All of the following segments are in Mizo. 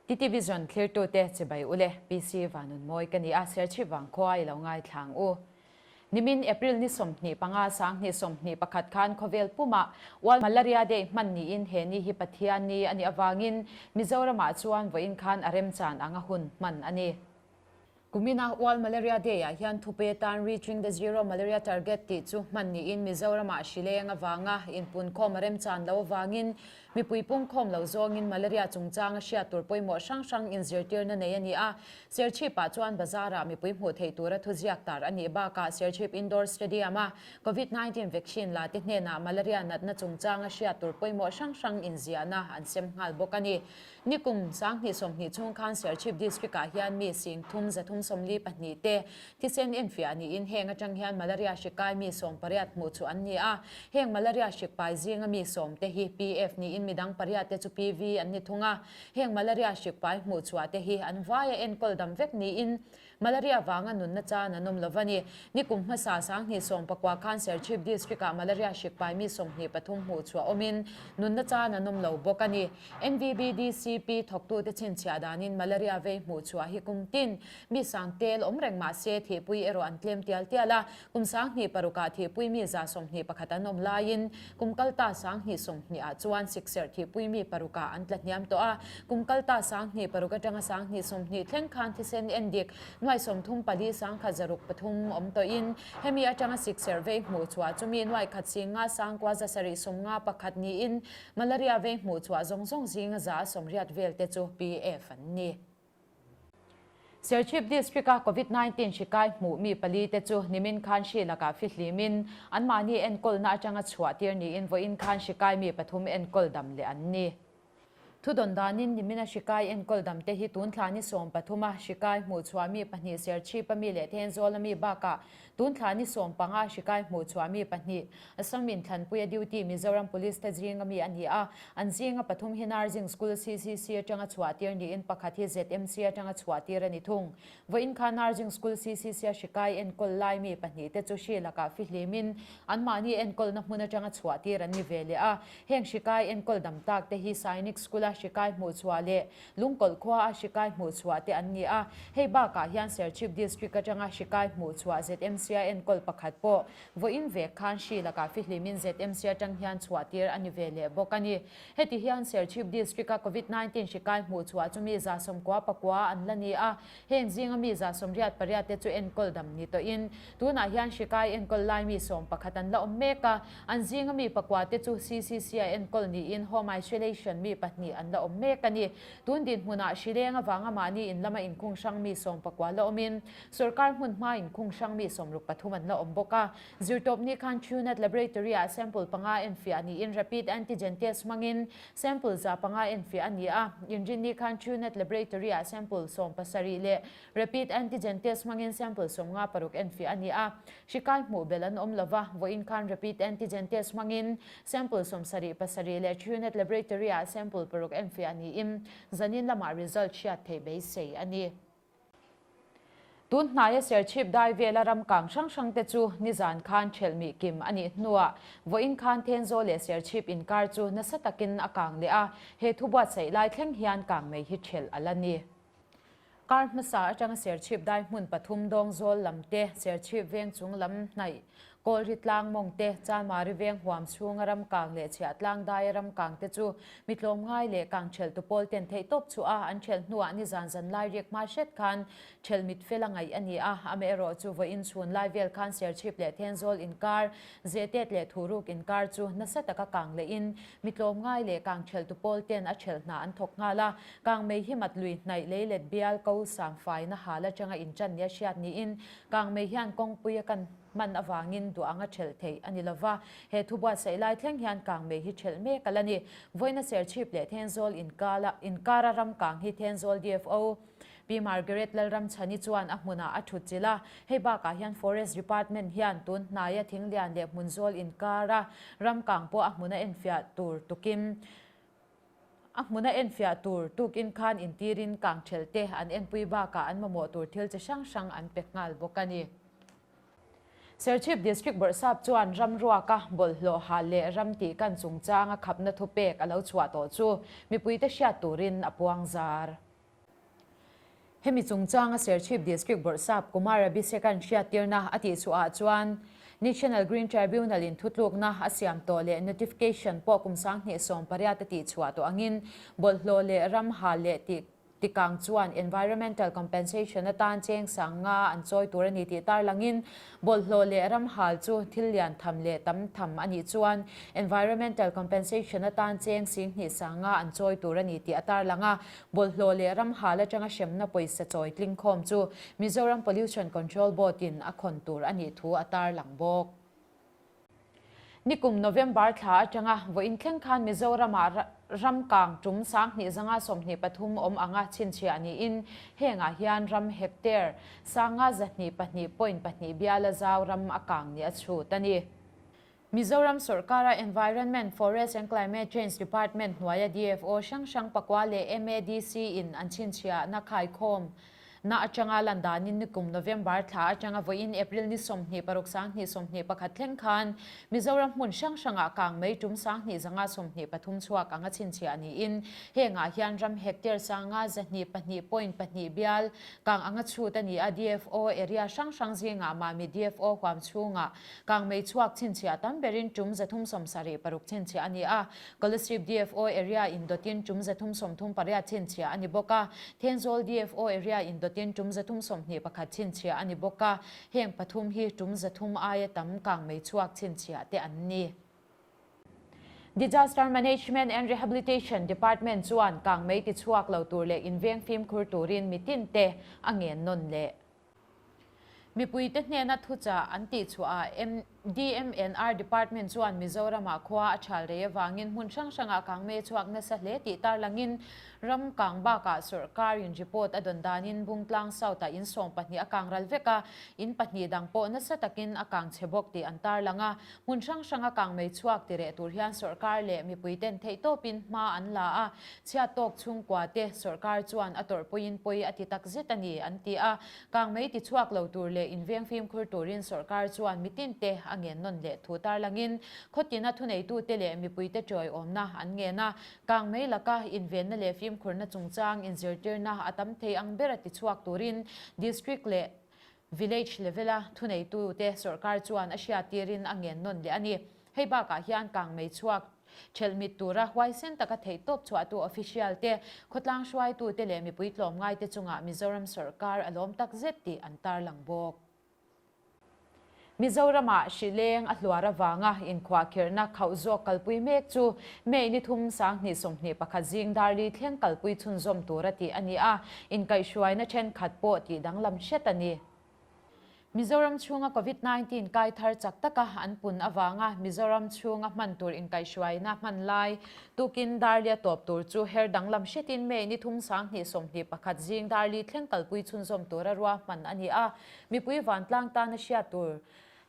TTVision thlirtute chibai ule PC Vanunmawi ka ni a, Serchhip vangkhua i lo ngaithlang u. Nimin April ni 25 2021 khan khawvel pumah World Malaria Day hman niin he ni hi Pathian ni a nih avangin Mizoramah chuan vawiin khan a remchan anga hun hman a ni. Kumina World Malaria Day-ah hian thupe tan Reaching the Zero Malaria Target tih chu hman niin Mizoramah hrileng avanga inpunkhawm a remchan lo avangin mipui pungkhawm lo zawngin malaria chungchanga hriat tur pawimawh hrang hrang inzirtirna nei a ni a. Serchhip-ah chuan bazar-ah mipui hmuh theih tura thuziak tar a nih bakah Serchhip Indoor Stadium-a Covid 19 vaccine la te hnenah malaria natna chungchanga hriat tur pawimawh hrang hrang inziahna an sem nghal bawk a ni. Nikum 2020 chhung khan Serchhip District-ah hian mi 30 342 te thisen enfiah niin heng atang hian malaria hri kai mi 18 hmuh chu an ni a. Heng malaria hri pai zinga mi 10 te hi PF niin midang pariat te chu PV an ni thung a. Heng malaria hri pai hmuh chhuah te hi an vaia enkawl dam vek niin Malaria vanga nunna chan an awm lo va ni. Nikum hmasa 2019 khan Serchhip District-ah malaria hrik pai mi 23 hmuh chhuah awmin nunna chan an awm lo bawk a ni. NVBDCP thawktute chhinchhiah danin malaria vei hmuh chhuah hi kum tin mi sang tel awm reng mah se thihpui erawh an tlem tial tial a. Kum 2006-ah thihpui mi 121 an awm laiin kum kalta 2020 ah chuan sikserh thihpui mi parukah an tla hniam tawh a. Kum kalta 2006 atanga 2020 thleng khan thisen endik nuai 34 10 6 3 awm tawhin hemi atanga sikserh vei hmuh chhuah chu mi nuai khat 50 9 7 51 niin malaria vei hmuh chhuah zawng zawng zinga 80% vel te chu PF an ni. Serchhip District-a Covid 19 hri kai hmuh mi pali te chu nimin khan hri lakah fihlimin anmahni enkawlna atanga chhuah tir niin vawiin khan hri kai mi pathum enkawl dam leh an ni. Thudawn danin nimina hri kai enkawl dam te hi tun thla ni 13 a hri kai hmuh chhuah mi pahnih Serchhip-a mi leh Thenzawl-a mi bakah tun thla ni 15 hri kai hmuh chhuah mi pahnih Assam in Thlanpuia duty Mizoram Police te zinga mi a ni a, an zinga pathum hi Narzing School CCC atanga chhuah tir niin pakhat hi ZMC atanga chhuah tir a ni thung. Vawiin khan Narzing School CCC a hrikai enkawl lai mi pahnih te chu hri lakah fihlimin anmahni enkawlna hmun atanga chhuah tir an ni ve leh a. Heng hrikai enkawl dam tak te hi Sainik School a hrikai hmuh chhuah leh Lungkawlh khua a hrikai hmuh chhuah te an ni a. Hei bakah hian Serchhip District atanga hrikai hmuh chhuah ZMC a enkawl pakhat pawh Vawiin vek khan hri lakah fihlimin ZMC atang hian chhuah tir a ni ve leh bawk a ni. Heti hian Serchhip District-a Covid 19 hri kai hmuh chhuah chu mi 99 an la ni a, heng zinga mi 88 te chu enkawl dam ni tawhin tunah hian hri kai enkawl lai mi 11 an la awm mek a, an zinga mi pakua te chu CCC-a enkawl niin Home Isolation mi pahnih an la awm mek a ni. Tun dinhmunah hri leng avanga mahni in lama inkhung hrang mi 19 la awmin Sorkar hmun hma inkhung hrang mi 63 an la awm bawk a. Zirtawpni khan Truenat Laboratory-ah sample panga enfiah niin rapid antigen test hmangin sample 500 enfiah a ni a. Inrinni khan Truenat Laboratory-ah sample 17 leh rapid antigen test hmangin sample 56 enfiah a ni a. Hri kai hmuh belh an awm lova, vawiin khan rapid antigen test hmangin sample 77 leh Truenat Laboratory-ah sample paruk enfiah niin zanin lamah result hriat theih beisei a ni. Tun hnaia Serchhip dai vela ram kang hrang hrang te chu nizan khan ṭhelh mih kim a nih hnuah vawiin khan Thenzawl leh Serchhip inkar chu nasa takin a kang leh a, he thu buatsaih lai thleng hian kang mei hi ṭhelh a la ni. Kar hmasa atanga Serchhip dai hmun pathum Dawngzawl lam te, Serchhip veng chung lam hnaih Kawlri tlang mawng te, Chanmari veng huam chhunga ram kang leh chhiah tlang daia ram kang te chu mi tlawmngai leh kang ṭhelh tu pawl ten theih tawp chu a an ṭhelh hnuah nizan zan lai riak hma hret khan ṭhelh mit fel a ngaih a ni a. Amaherawh chu vawiin chhun lai vel khan Serchhip leh Thenzawl inkar, Zehtet leh Thuruk inkar chu nasa taka kang lehin mi tlawmngai leh kang ṭhelh tu pawl ten a ṭhelh hna an thawk nghal a. Kang mei hi mat lui hnaih lei let bial ko sangfaina hal atanga inṭan nia hriat niin kang mei hian kawngpui a kan Hman avangin duh anga ṭhelh theih a ni lo va, he thu buatsaih lai thleng hian kangmei hi ṭhelh mek a la ni. Vawiina Serchhip leh Thenzawl inkala inkara ram kang hi Thenzawl DFO Pi Margaret Lalramchhani chuan a hmunah a ṭhut chilh a, hei bakah hian Forest Department hian tun hnaia Thinglian leh Hmunzawl inkara ram kang pawh a hmuna enfiah tur tukin A hmuna enfiah tur tukin khan intirin kang ṭhelh te an enpui bakah an mamawh tur thil chi hrang hrang an pe nghal bawk a ni. Serchhip District Bawrhsap chuan ram ruaka bawlhhlawh hal leh ram tih kan chungchanga khapna thupek a lo chhuah tawh chu mipuite hriat turin a puang zar. Hemi chungchanga Serchhip District Bawrhsap Kumar Abhishek-a'n hriattirna a tihchhuahah chuan National Green Tribunal-in thutlukna a siam tawh leh notification pawh kum 2018 a tihchhuah tawh angin bawlhhlawh leh ram hal leh tih Tikang chuan environmental compensation atan cheng sang nga an chawi tur a ni tih tarlangin bawlhhlawh leh ram hal chu thil lian tham leh tam tham a nih chuan environmental compensation atan cheng 2000 sang nga an chawi tur a ni tih a tarlang a. Bawlhhlawh leh ram hal atanga hremna pawisa chawi tlingkhawm chu Mizoram Pollution Control Board-in a khawn tur a nih thu a tarlang bawk. Nikum November thla atanga vawiin thleng khan Mizoramah ram kang tum 2223 awm anga chhinchhiah niin hengah hian ram hectare 52.2 biala zau ram a kang ni a chhut a ni. Mizoram sawrkara Environment, Forest and Climate Change Department hnuaia DFO hrang hrang pakua leh MADC in an chhinchhiahna khaikhawm Na atanga lan danin nikum November thla atanga vawiin April ni 26 2021 thleng khan Mizoram hmun hrang hrangah kang mei tum 2223 chhuak anga chhinchhiah niin hengah hian ram hectare 52.2 bial kang anga chhut a ni a. DFO area hrang hrang zingah Mami DFO huam chhungah kang mei chhuak chhinchhiah tam berin tum 376 chhinchhiah a ni a. Kolasib DFO area indawtin tum 338 chhinchhiah a ni bawk a, Thenzawl DFO area indawtin tum 321 chhinchhiah a ni bawk a, heng pathum hi tum 300 aia tam kang mei chhuak chhinchhiah te an ni. Disaster Management and Rehabilitation Department chuan kang mei tichhuak lo tur leh inveng fimkhur turin mitin te a ngen nawn leh. Mipuite hnena thuchah an tihchhuahah DMNR Department chuan Mizoramah khua a chhal rei avangin hmun hrang hrangah kangmei a chhuak nasa hle tih tarlangin ram kang bakah sawrkarin report a dawn danin Bungtlang South-ah in 12 a kang ral vek a, in pahnih dang pawh nasa takin a kang chhe bawk tih an tarlang a. Hmun hrang hranga kangmei chhuak ti reh tur hian sawrkar leh mipuiten theihtawpin hma an la a, chhiat tawk chhungkua te sawrkar chuan a tawrhpuiin pawi a ti tak zet a ni, an ti a. Kangmei ti chhuak lo tur leh inveng fimkhur turin sawrkar chuan mitin te a ngen nawn leh thu tarlangin khawtina thuneitute leh mipuite tawiawmna an ngen a. Kangmei laka invenna leh fimkhurna chungchang inzirtirna a tam thei ang bera ti chhuak turin District leh Village level-a thuneitute sawrkar chuan a hriattirin a ngen nawn leh a ni. Hei bakah hian kangmei chhuak thelhmit tura huaisen taka theihtawp chhuahtu official te, khawtlang hruaitute leh mipui tlawmngaite chungah Mizoram sawrkar a lawm tak zet tih an tarlang bawk. Mizoramah hrileng a hluar avanga inkhuahkhirhna khauh zawk kalpui mek chu May ni thum 2021 zing darli thleng kalpui chhunzawm tura tih a ni a, inkaihhruaina thenkhat pawh tih danglam hret a ni. Mizoram chhunga Covid 19 kai thar chak taka an pun avanga Mizoram chhunga hman tur inkaihhruaina hman lai tukin darlia tawp tur chu her danglam hretin May ni thum 2021 zing darli thleng kalpui chhunzawm tura ruahman a ni a, Mipui vantlang tana hriat tur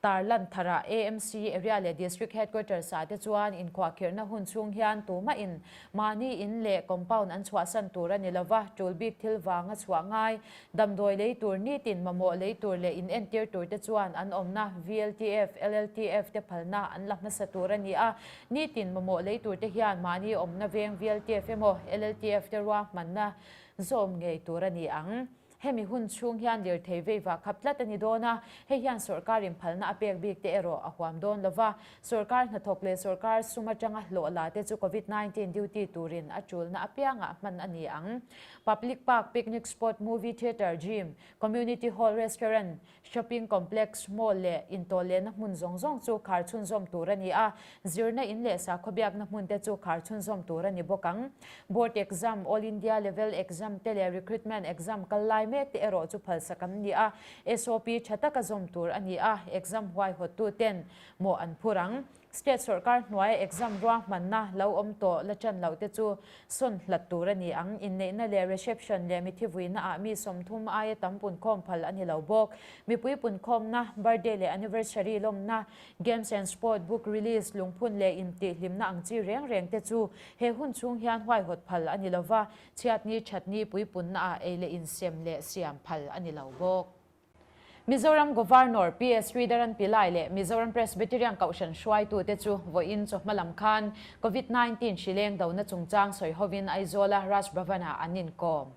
tarlan tharah AMC area leh District Headquarters ah te chuan inkhuahkhirhna hun chhung hian tumahin mahni in leh compound an chhuahsan tur a ni lova, tul bik thil vanga chhuah ngai, damdawi lei tur, nitin mamawh lei tur leh inentir tur te chuan an awmna VLTF, LLTF te phalna an la hmasa tur a ni a, nitin mamawh lei tur te hian mahni awmna veng VLTF emaw LLTF te ruahmanna zawm ngei tur a ni ang. Hemi hun chhung hian lirthei veivah khap tlat a ni dawn a, hei hian sawrkar inphalna a pek bik te erawh a huam dawn lo va. Sawrkar hnathawk leh sawrkar sum atanga hlawh la te chu Covid 19 duty turin a tulna apiangah hman a ni ang. Public park, picnic spot, movie theatre, gym, community hall, restaurant, Shopping complex, mall leh intawhlehna hmun zawng zawng chu khar chhunzawm tur a ni a, zirna in leh sakhaw biakna hmun te chu khar chhunzawm tur a ni bawk ang. Board exam, All India level exam te leh recruitment exam kal lai mek te erawh chu phalsak an ni a, SOP tha taka zawm tur a ni a, exam huaihawttu ten mawh an phur ang. State sawrkar hnuaia exam ruahmanna lo awm tawh la ṭan loh te chu sawn hlat tur a ni ang. Inneihna leh reception leh mithi vuina ah mi 30 aia tam punkhawm phal a ni lo bawk. Mipui punkhawmna, birthday leh anniversary lawmna, games and sport, book release, lungphun leh intihhlimna ang chi reng reng te chu he hun chhung hian huaihawt phal a ni lova, chhiatni thatni puipunna ah ei leh insem leh siam phal a ni lo bawk. Mizoram Governor PS Sridharan Pillai leh Mizoram Presbyterian Kohhran hruaitute chu vawiin chawhma lam khan Covid 19 hrileng dona chungchang sawi hovin Aizawla Raj Bhavan-ah an inkawm.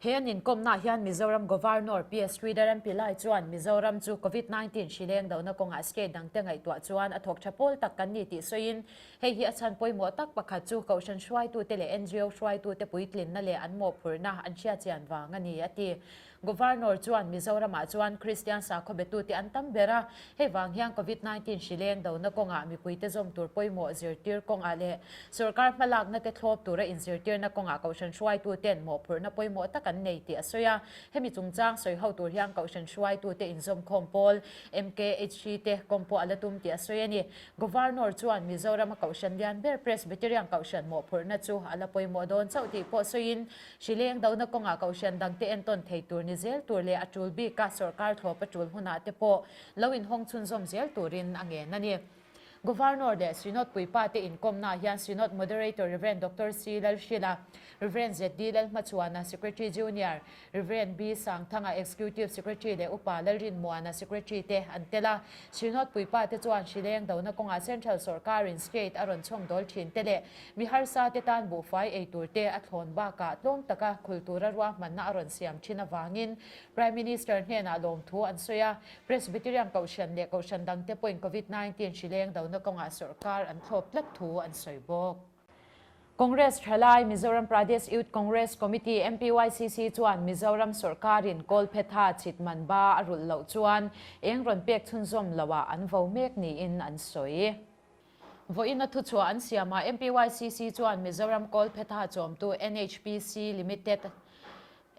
He an inkawmnaah hian Mizoram Governor PS Sridharan Pillai chuan Mizoram chu Covid 19 hri leng lohna kawngah state dangte ngaihtuah chuan a thawk tha pawl tak kan ni tih sawiin hei hi a chhan pawimawh tak pakhat chu Kohhran hruaitute leh ngo hruaitute puitlinna leh an mawhphurhna an hriatchian vang a ni a ti. Governor chuan Mizoramah chuan Kristian sakhaw betute an tam ber a, hei vang hian Covid 19 hri leng dona kawngah mipuite zawm tur pawimawh zirtir kawngah leh sorkar hmalakna te thlawp tura inzirtirna kawngah Kohhran hruaituten mawhphurhna pawimawh tak an nei tih a sawi a. Hemi chungchang sawi ho tur hian Kohhran hruaitute inzawmkhawm pawl MKHC te kawm pawh a la tum tih a sawi a ni. Governor chuan Mizorama Kohhran lian ber Presbyterian Kohhran mawhphurhna chu a la pawimawh dawn chauh tih pawh sawiin Hri leng dona kawngah Kohhran dangte entawn thei tur ni zel tur leh a tul bika sorkar thlawp a tul hunah te pawh lo inhawng chhunzawm zel turin a ngen a ni. Governor leh Synod puipa te inkawmnaah hian Synod Moderator Rev. Doctor C. Lalhrila, Rev. ZD Lalhmachuana, Secretary Junior, Rev. B. Sangthanga, Executive Secretary leh Upa Lalrinmuana, Secretary te an tel a. Synod puipa te chuan hri leng dona kawngah Central sorkarin State a rawn chhawmdawl thin te leh Mi harsa te tan buhfai ei tur te a thlawn bakah tlawm taka khul tura ruahmanna a rawn siam thin avangin Prime Minister hnenah lawmthu an sawi a. Presbyterian Kohhran leh Kohhran dangte pawhin Covid 19 hri leng dona kawngah sawrkar an thlawp tlat thu an sawi bawk. Congress Thalai, Mizoram Pradesh Youth Congress Committee, MPYCC, chuan Mizoram sawrkarin Kawlphetha chhitman ba a rulh loh chuan eng rawn pek chhunzawm loah an vo mek niin an sawi. Vawiin a thuchhuah an siamah MPYCC chuan Mizoram Kawlphetha chawmtu NHPC Limited,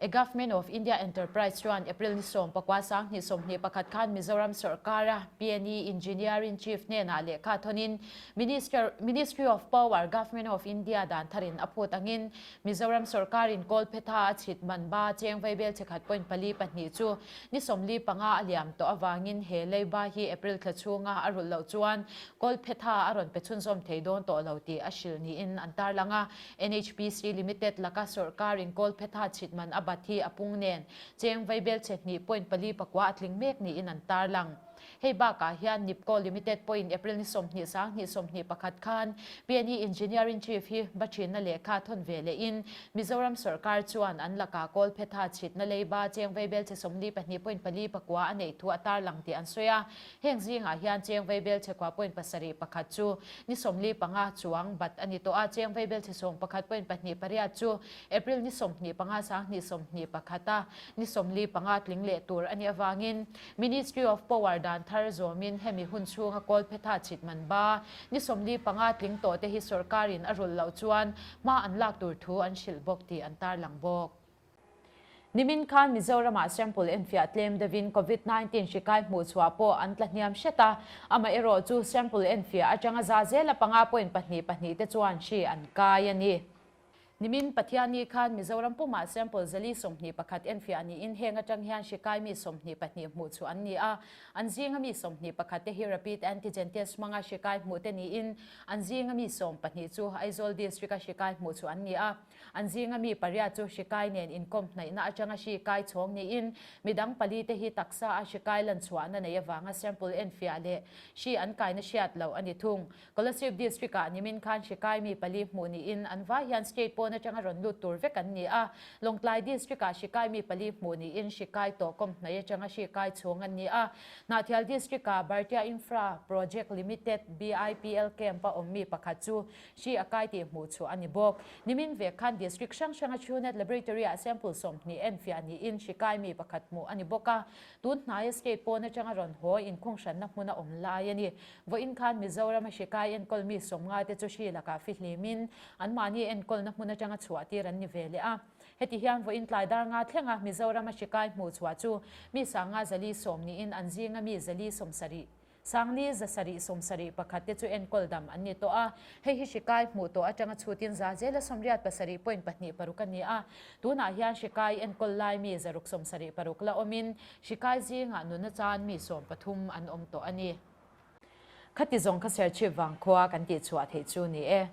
a Government of India Enterprise chuan April ni 19 2021 khan Mizoram sawrkara PNE Engineering Chief hnenah lehkha thawnin Minister Ministry of Power, Government of India dan tharin a phut angin Mizoram sawrkarin Kawlphetha a chhit man ba cheng vaibel chikhat point pali pahnih chu ni 45 a liam tawh avangin he leiba hi April thla chhunga a rulh loh chuan Kawlphetha a rawn pe chhunzawm thei dawn tawh lo tih a hrilh niin an tarlang a. NHPC Limited laka sawrkarin Kawlphetha chhit man a bat hi a pung nen cheng vaibel chhe hnih point pali pakua a tling mek niin an tarlang. Hei bakah hian Nipco Limited pawhin April ni 20 sang 21 khan PNE Engineering Chief hi Bachina lehkha thawn ve lehin Mizoram sawrkar chuan an lakah Kawlphetha chhitna leiba cheng vaibel chhe 42 point pali pakua a neih thu a tarlang tih an sawi a. Heng zingah hian cheng vaibel chhe kua point pasarih pakhat chu ni 45 chuang bat a ni tawh a, cheng vaibel chhe 11 point pahnih pariat chu April ni 25 sang 21 a ni 45 tling leh tur a nih avangin Ministry of Power dan thar zawmin hemi hun chhunga Kawlphetha chhit man ba ni 45 tling tawh te hi sawrkarin a rulh loh chuan hma an lak tur thu an hrilh bawk tih an tarlang bawk. Nimin khan Mizoramah sample enfiah tlem deuhin Covid 19 hri kai hmuh chhuah pawh an tla hniam hret a, amaherawh chu sample enfiah atanga za zela panga point pahnih pahnih te chuan hri an kai a ni. Nimin Pathianni khan Mizoram pumah sample 421 enfiah niin heng atang hian hri kai mi 22 hmuh chu an ni a, an zinga mi 21 te hi rapid antigen test hmanga hri kai hmuh te niin an zinga mi 12 chu Aizawl district a hri kai hmuh chu an ni a. An zinga mi pariat chu hri kai nen inkawm hnaihna atanga hri kai chhawng niin midang pali te hi taksa a hri kai lan chhuahna nei avanga sample enfiah leh hri an kaina hriat loh a ni thung. Kolasib District-ah nimin khan hri kai mi pali hmuh niin an vai hian state pawn atanga rawn lut tur vek an ni a. Lawngtlai District-ah hri kai mi pali hmuh niin hri kai tawh kawm hnaih atanga hri kai chhung an ni a. Hnahthial District-ah Bhartiya Infra Project Limited, BIPL, camp-a awm mi pakhat chu hri a kai tih hmuh chhuah a ni bawk. Nimin vek khan District hrang hranga Truenat Laboratory-ah sample 20 enfiah niin hri kai mi pakhat hmuh a ni bawk a. Tun hnaia state pawn atanga rawn haw inkhung hranna hmuna awm lai a ni. Vawiin khan Mizoram a hri kai enkawl mi 50 te chu hri lakah fihlimin anmahni enkawlna hmun atanga chhuah tir an ni ve leh a. Heti hian vawiin tlai dar nga thlenga Mizoram a hri kai hmuh chhuah chu mi sanga 410 niin an zinga mi 470 sangli 771 te chu enkawl dam an ni tawh a. Hei hi hri kai hmuh tawh atanga chhutin za zela 87 point pahnih paruk a ni a. Tunah hian hri kai enkawl lai mi 676 la awmin hri kai zingah nuna chan mi 13 an awm tawh a ni. Khati zawng kha Serchhip vangkhua kan tihchhuah theih chu ni e.